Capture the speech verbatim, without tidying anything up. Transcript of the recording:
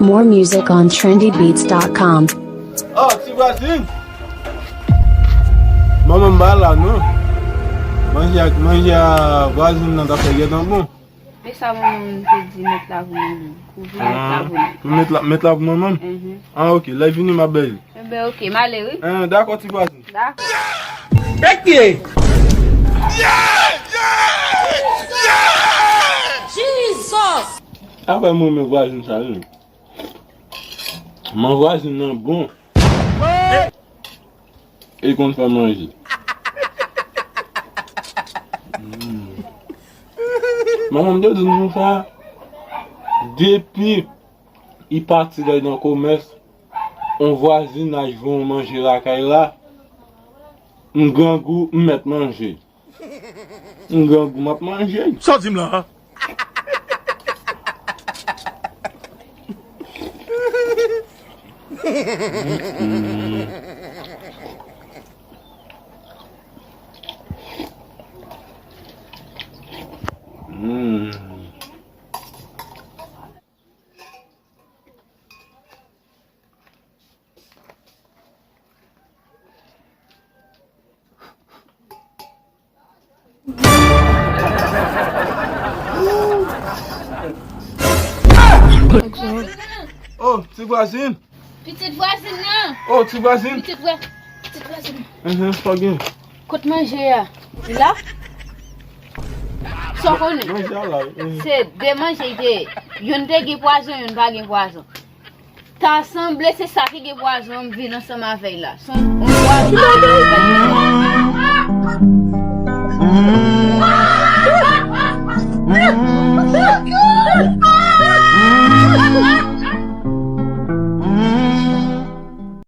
More music on trendy beats dot com. Oh, ti vwazin! Manman m pa la non. Manje ak manje a vwazin nan ta fè gentan bon. E sa manman m te di met la pou mwen menm. Pou vin met la pou mwen. Pou met la, met la pou manman m? Mhm. Ah, ok. Lè vini, m ap bay li. Enben, ok, m ale wi. Ah, dakò, ti vwazin. Dakò. Pèt pye! Jesus! Apa mwen men vwazin sa li. Mwen vwazin nan bon. E konn fè manje. Mm. Manman m te di nou sa. Depi li pati lè nan komès, on vwazinaj voye on manje lakay la, m grangou, m mèt manje. M grangou, m ap manje. Sa w di m la a? Mm. Oh, ti vwazin. Pitit vwazin nan. Oh, ti vwazin. Pitit vwa, pitit vwazin nan. Mhm, pa gen. Kot manje a? Li la? Sa w konnen? Manje a la. Mhm. Se de manje li te ye. Youn te gen pwazon, youn pa gen pwazon. Ta sanble se sa ki gen pwazon an m vin ansanm avè l la. Se yon pwazon.